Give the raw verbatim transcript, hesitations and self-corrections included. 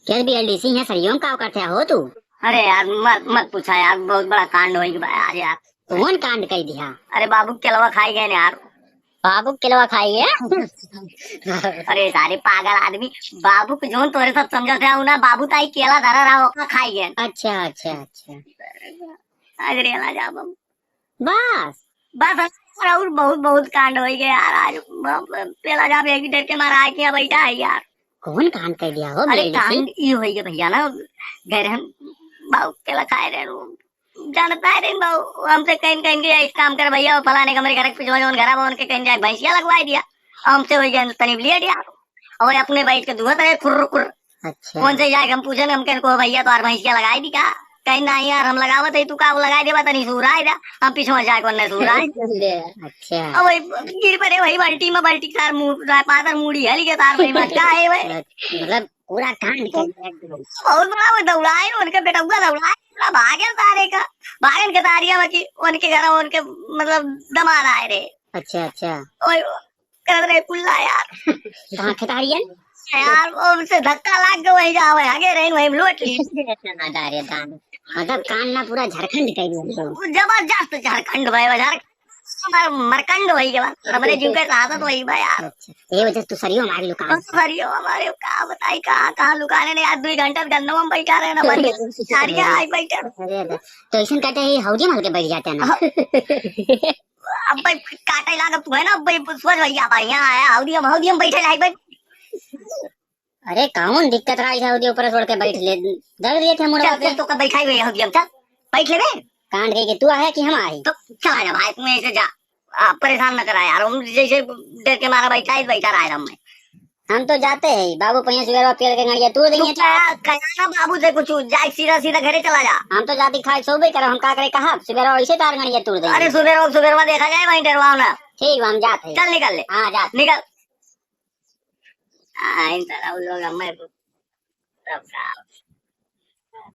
क्या बी एल डी सी है, सरियों का करते हो तू? अरे यार, मत, मत पूछा यार, बहुत बड़ा कांड होई बा यार, यार। कौन कांड कई दिया? अरे, बाबू केलवा खाई गए यार। बाबू केलवा खाई है? अरे सारे पागल आदमी, बाबू को जोन तोरे सब समझत है ना, बाबू ताई केला धरा रहा, ओका खाई गए। अच्छा, अच्छा, अच्छा। अरे, ला जा बाबू। बस? बस, और बहुत, बहुत कांड होई गए यार। आज ब-, ब-, पेला जाब एक डर के मारा आके बैठा है यार। कौन कांड कर दिया हो अरे, बी एल डी सी? कांड ई होई गए भैया ना, घर हम बाबू केला खाए रहे, वो जानता है रे बाबू, हमसे कहीं, कहीं के इस काम कर भैया, वो फलाने कमरे घर के पिछवा जौन घर बा, उनके कहीं जाए भैंसिया लगवाई दिया, हमसे होई गए तनी लेट यार, और अपने बैठ के दुहत रहे खुर्र खुर्र। अच्छा। उनसे जाके हम पूछन, हम कहन को, "भैया, तोहार भैंसिया लगाई दी का?" कहीं, "नहीं यार, हम लगावत है, तू का वो लगाई देबा, तनी सुराई दा।" हम पीछे जाके उनने सुराई। अच्छा। अब वही गिर पड़े, वही बाल्टी में, बाल्टी तार मूड़ रहा, पातर मूड़ी है, लिखे तार भाई मटका है वही। मतलब, पूरा कांड कर दिया एकदम। बहुत बड़ा वो दौड़ाए, उनके बेटौआ दौड़ाए, पूरा भागन तारे का, भागन के तारिया में कि उनके घर, उनके, मतलब, दमाद आए रहे। अच्छा, अच्छा। ओए, ओ, कहत रहे, "कुल्ला यार।" कहाँ खेतारियन? यार, वो उनसे धक्का लाग गए, वहीं जावे, आगे रहे, वहीं लोट ली। दादा रे दादा। मतलब, कांड ना पूरा झारखंड कह दिया एकदम। वो जबरदस्त झारखंड भाई, वो झारखंड, मर-, मरकंड वही के बाद, हमरे जीव के साथ वही बा यार। अच्छा, ये वजह से तू सरियो मार लुकान। और सरियो हमारे का बताई, कहाँ, कहाँ लुकाने ने यार, दो घंटा गंदवा में बैठा रहे ना, बड़ी सारिया आई बैठा। अरे, अरे, तो ऐसन कहते हैं, हौदी मार के बैठ जाते हैं ना। हाँ। अब भाई काटे लागब तू है ना, अब भाई सोच भैया, बढ़िया है, हौदी हम, हौदी हम बैठे लायक भाई। अरे कौन दिक्कत रहा है, हौदी ऊपर छोड़ के बैठ ले, दर्द दिए थे मुड़वा चल, के। चल, तो का बैठाई हुई हौदी हम, चल, बैठ ले बे। कांड के, के तू आया कि हम आई? तो चला जा भाई, तू ऐसे जा, आ, परेशान न करा यार, हम जैसे डर के मारा बैठा है, बैठा रहा है हम। हम तो जाते हैं, बाबू पहिया सुबेरवा पेड़ के गड़िया तूर देंगे। रुक जा, कहा ना बाबू से कुछ, जा सीधा सीधा घरे चला जा। हम तो जाती खाए सोबे करो, हम का करे कहा, सुबेरवा वैसे तार गड़िया तूर देंगे। अरे सुबेरवा, सुबेरवा देखा जाए वहीं डरवाओ ना। ठीक बा, हम जाते हैं। चल निकल ले। हाँ, जा। निकल। आ, इन तरह लोग हमें सब का